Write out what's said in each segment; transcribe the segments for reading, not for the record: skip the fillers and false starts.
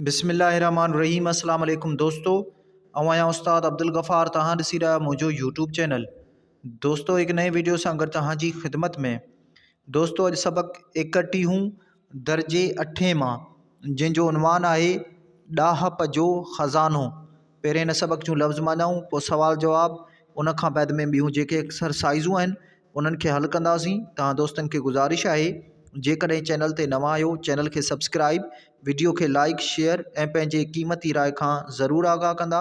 بسم الله الرحمن الرحيم السلام عليڪم دوستو آئون آهيان استاد عبدالغفار توهان ڏسي رهيا آهيو منهنجو يوٽيوب چينل دوستو هڪ نئين ويڊيو سان گڏ توهان جي خدمت ۾ دوستو اڄ سبق ايڪٽيهون درجي اٺين مان جنهن جو عنوان آهي ڏاهپ جو خزانو پهرين هن سبق جون لفظ معنائون پوء سوال جواب ان کان بعد ۾ ٻيون جيڪي ايڪسرسائزون آهن انهن کي حل ڪنداسين توهان دوستن کي گذارش آهي جيڪڏهن چينل تي نوان آهيو چينل کي سبسڪرائب وڊيو کي لائڪ شيئر ۽ پنهنجي قيمتي راء کان ضرور آگاهه ڪندا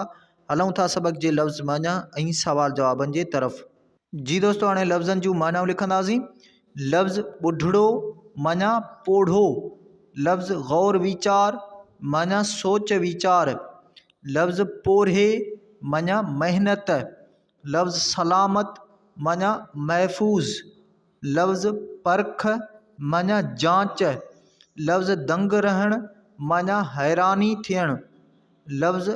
هلون ٿا سبق جي لفظ معنيٰ ۽ سوال جوابن جي طرف. جي دوستو هاڻي لفظن جون معنائون لکنداسين لفظ ٻڍڙو معنيٰ پوڙهو لفظ غور ويچار معنيٰ سوچ ويچار لفظ پورهي معنيٰ محنت لفظ سلامت معنيٰ محفوظ، لفظ پرک معنيٰ جانچ، لفظ دنگ رهڻ معنيٰ حيراني ٿيڻ، لفظ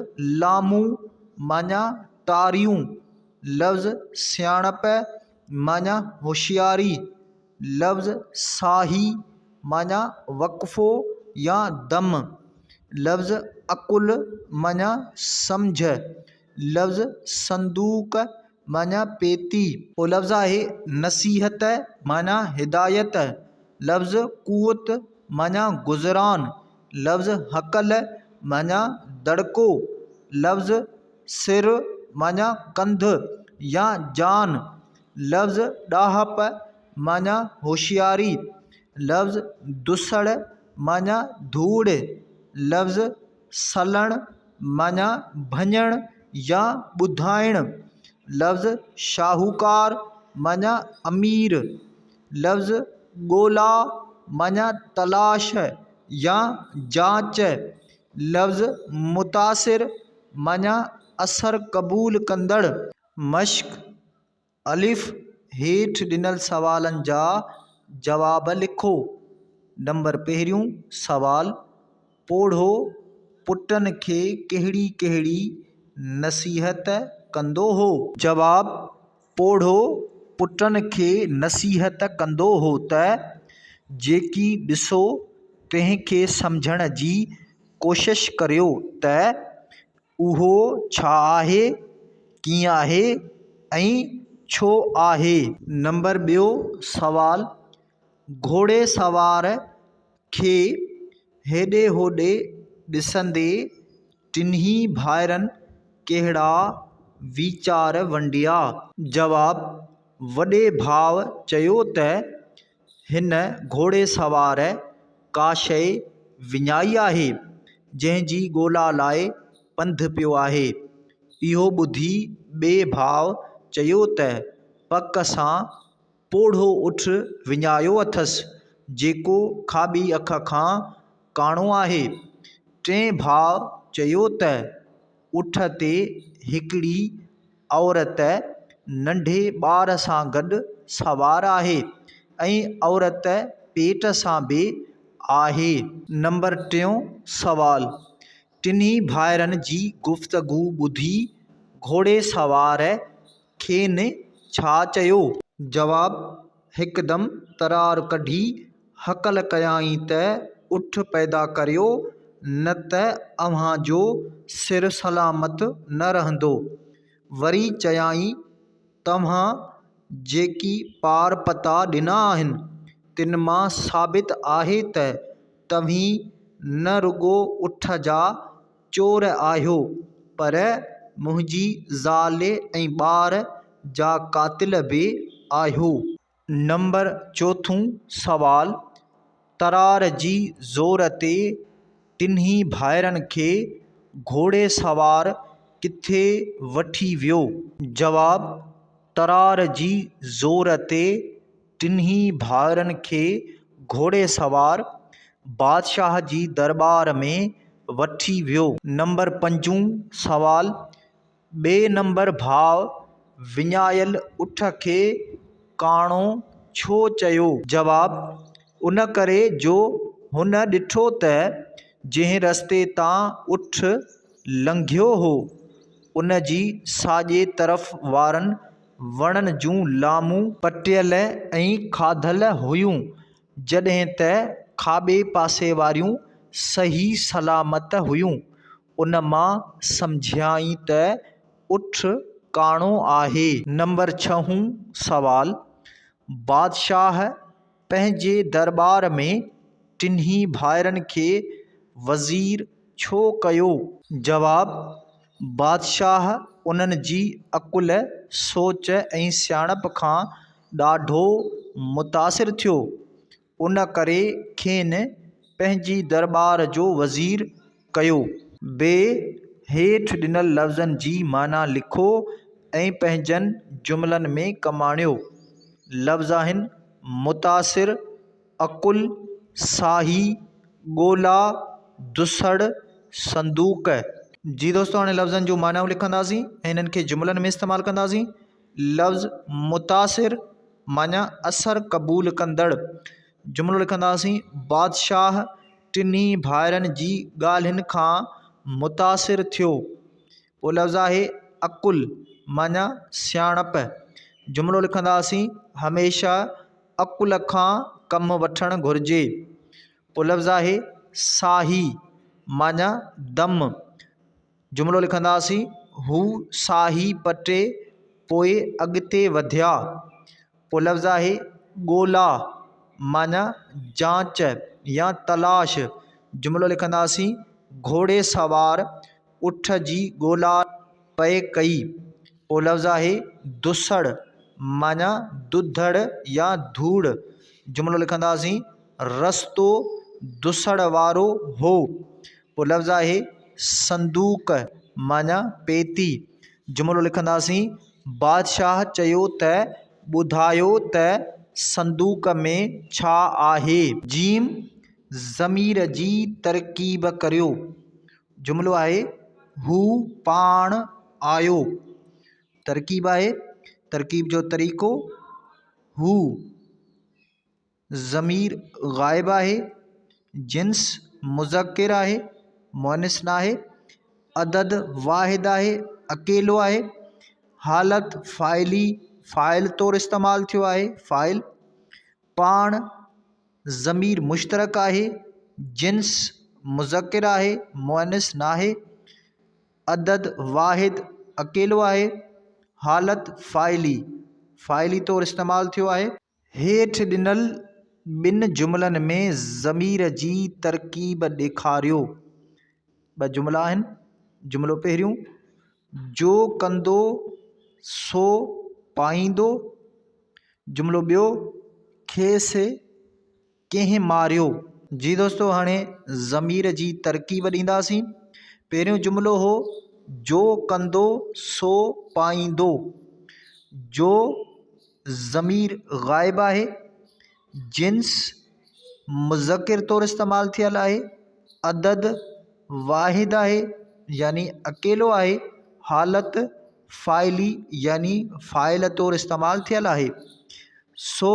لامون معنيٰ ٽاريون، لفظ سياڻپ معنيٰ هوشياري، لفظ ساهي معنيٰ وقفو يا دم، لفظ عقل معنيٰ سمجهه، لفظ صندوق معنيٰ پيتي. پوء لفظ آهي نصيحت معنيٰ هدايت، لفظ قوت معنيٰ گذران، لفظ هڪل معنيٰ دڙڪو، لفظ سر معنيٰ ڪنڌ يا جان، لفظ ڏاهپ معنيٰ هوشياري، لفظ دسڙ معنيٰ ڌوڙ، لفظ سلڻ معنيٰ ڀڃڻ يا ٻڌائڻ، لفظ شاهوڪار معنيٰ امير، لفظ ڳولا معنيٰ تلاش يا جاچ، لفظ متاثر معنيٰ اثر قبول ڪندڙ. مشق، الف، هيٺ ڏنل سوالن جا جواب لکو. نمبر پهريون سوال، پوڙهو پٽن کي ڪهڙي ڪهڙي نصيحت ڪندو هو؟ جواب، پوڙهو پٽن کي نصيحت ڪندو هو ته جيڪي ڏسو تنهن کي سمجهڻ جي ڪوشش ڪريو ته اهو ڇا آهي، ڪيئن آهي ۽ ڇو آهي؟ نمبر ٻيو سوال، گهوڙي سوار کي هيڏي هوڏي ڏسندي ٽنهي ڀائرن ڪهڙا ويچار ونڊيا؟ جواب، وڏي ڀاء چيو ته هن گهوڙي سوار ڪا شيء وڃائي آهي، جنهن جي ڳولا لاء پنڌ پيو آهي. اهو ٻڌي ٻئي ڀاء چيو ته پڪ سان پوڙهو اٺ وڃايو اٿس، جيڪو کاٻي اک کان ڪاڻو آهي. ٽئين ڀاء چيو ته اٺ تي هڪڙي عورت ننڍي ٻار سان گڏ سوار آهي ۽ عورت پيٽ سان به آهي. نمبر ٽيون سوال، ٽنهي ڀائرن جي گفتگو ٻڌي گهوڙي سوار کين ڇا چيو؟ جواب، هڪدم ترار ڪڍي هڪل ڪيائين ته اٺ پيدا ڪريو نه ته اوهان جو سر سلامت نه رهندو. وري چيائين توهان جيڪي پار پتا ڏنا آهن، تن مان ثابت آهي ته توهين نه رڳو اٺ جا چور آهيو، پر منهنجي زال ۽ ٻار جا قاتل به آهيو. نمبر چوٿون سوال، ترار جي زور تي ٽنهي ڀائرن کي گهوڙي سوار ڪٿي وٺي ويو؟ جواب، ترار جي زور تي ٽنهي ڀائرن کي گهوڙي سوار بادشاهه جي درٻار ۾ وٺي ويو. نمبر پنجون سوال، ٻئي نمبر ڀاء وڃايل اٺ کي ڪاڻو ڇو چيو؟ جواب، ان ڪري جو هن ڏٺو ته جنهن رستي تان اٺ لنگهيو هو، ان جي ساڄي طرف وارن وڻن جون لامون پٽيل ۽ کاڌل هيون، جڏهن ته کاٻي پاسي واريون صحيح سلامت هيون. ان مان سمجهيائين ته اٺ ڪاڻو آهي. نمبر ڇهون سوال، بادشاهه پنهنجي درٻار ۾ ٽنهي ڀائرن کي وزير ڇو ڪيو؟ جواب، بادشاهه انهن جي عقل، سوچ ۽ سياڻپ کان ڏاڍو متاثر ٿيو، ان ڪري کين پنهنجي درٻار جو وزير ڪيو. بي، هيٺ ڏنل لفظن جي معنيٰ لکو ۽ پنهنجن جملن ۾ ڪم آڻيو. لفظ آهن، متاثر، عقل، ساهي، ڳولا، دسڙ، صندوق. جي دوستو هاڻي لفظن جون معنائون لکنداسين ۽ انهن کي جملن ۾ استعمال ڪنداسين. لفظ متاثر معنيٰ اثر قبول ڪندڙ. جملو لکنداسين، بادشاهه ٽنهي ڀائرن جي ڳالهين کان متاثر ٿيو. پوء لفظ آهي عقل معنيٰ سياڻپ. جملو لکنداسين، هميشه عقل کان ڪم وٺڻ گهرجي. پوء لفظ آهي ساهي معنيٰ دم. جملو لکنداسين، هو ساهي پٽي پوء اڳتي وڌيا. پوء لفظ آهي ڳولا معنيٰ جانچ يا تلاش. جملو لکنداسين، گهوڙي سوار اٺ جي ڳولا پئي ڪئي. پوء لفظ آهي دسڙ معنيٰ دڌڙ يا ڌوڙ. جملو لکنداسين، رستو دسڙ وارو هو. پوء لفظ آهي صندوق معنيٰ پيتي. جملو لکنداسين، بادشاهه چيو ته ٻڌايو ته صندوق ۾ ڇا آهي؟ جيم، ضمير جي ترڪيب ڪريو. جملو آهي، هو پاڻ آيو. ترڪيب آهي، ترڪيب جو طريقو، هو. ضمير غائب آهي، جنس مذڪر آهي، مؤنث ناهي، عدد واحد آهي، اڪيلو آهي، حالت فاعلي فاعل طور استعمال ٿيو آهي، فاعل، پاڻ ضمير مشترڪ آهي، جنس مذڪر آهي، مؤنث ناهي، عدد واحد اڪيلو آهي، حالت فاعلي فاعلي طور استعمال ٿيو آهي. هيٺ ڏنل ٻن جملن ۾ ضمير جي ترڪيب ڏيکاريو. ٻه جملا آهن. جملو پهريون، جو ڪندو سو پائيندو. جملو ٻيو، کيس ڪنهن ماريو؟ جي دوستو هاڻي ضمير جي ترڪيب ڏينداسين. پهريون جملو هو جو ڪندو سو پائيندو. جو ضمير غائب آهي. جنس مذڪر طور استعمال ٿيل آهي. عدد واحد آهي يعني اڪيلو آهي. حالت فاعلي يعني فاعل طور استعمال ٿيل آهي. سو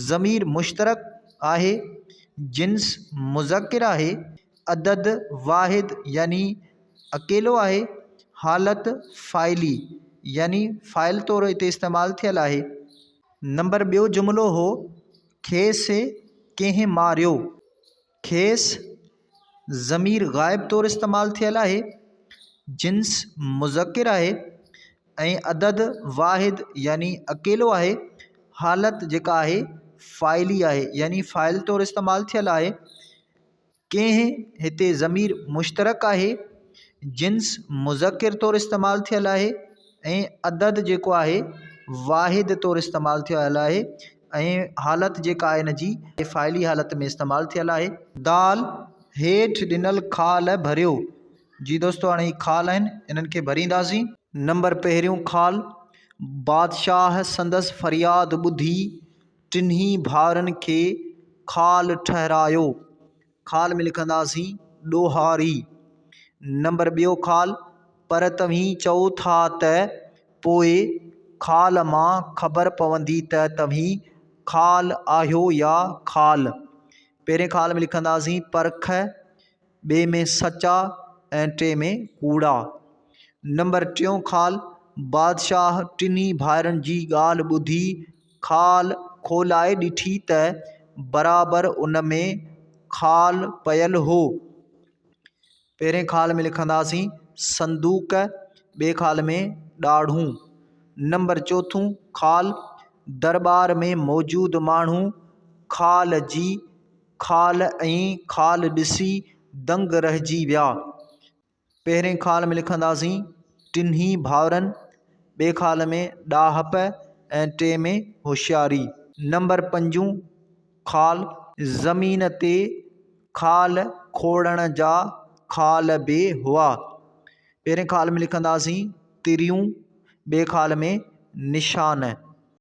ضمير مشترڪ آهي، جنس مذڪر آهي، عدد واحد يعني اڪيلو آهي، حالت فاعلي يعني فاعل طور هتي استعمال ٿيل آهي. نمبر ٻيو جملو هو، کيس ڪنهن ماريو؟ کيس ضمير غائب طور استعمال ٿيل آهي، جنس مذڪر آهي ۽ عدد واحد يعني اڪيلو آهي، حالت جيڪا آهي فاعلي آهي يعني فاعل طور استعمال ٿيل آهي، ڪنهن هتي ضمير مشترڪ آهي، جنس مذڪر طور استعمال ٿيل آهي ۽ عدد جيڪو آهي واحد طور استعمال ٿيل آهي ۽ حالت جيڪا آهي ان جي فاعلي حالت ۾ استعمال ٿيل آهي. دال، هيٺ ڏنل خال ڀريو. جي دوستو هاڻي هي خال آهن انهن کي ڀرينداسين. نمبر پهريون خال، بادشاهه سندس فرياد ٻڌي ٽنهي ڀائرن کي خال ٺهرايو. خال ۾ لکنداسين ڏوهاري. نمبر ٻيو خال، پر توهين چئو ٿا ته پوء خال مان خبر پوندي ته توهين خال آهيو يا خال. پهرين خال ۾ لکنداسين پرک، ٻئي ۾ سچا ۽ ٽئين ۾ ڪوڙا. نمبر ٽيون خال، بادشاهه ٽنهي ڀائرن جي ڳالهه ٻڌي خال کولائي ڏٺي ته برابر ان ۾ خال پيل هو. پهرين خال ۾ لکنداسين صندوق، ٻئي خال ۾ ڏاڙهون. نمبر چوٿون خال، درٻار ۾ موجود ماڻهو خال جي خال ۽ خال ڏسي دنگ رهجي ويا. پهرين خال ۾ لکنداسين ٽنهي ڀائرن، ٻئي خال ۾ ڏاهپ ۽ ٽئين ۾ هوشياري. نمبر پنجون خال، زمين تي خال کوڙڻ جا خال به هئا. پهرين خال ۾ لکنداسين تريون، ٻئي خال ۾ نشان.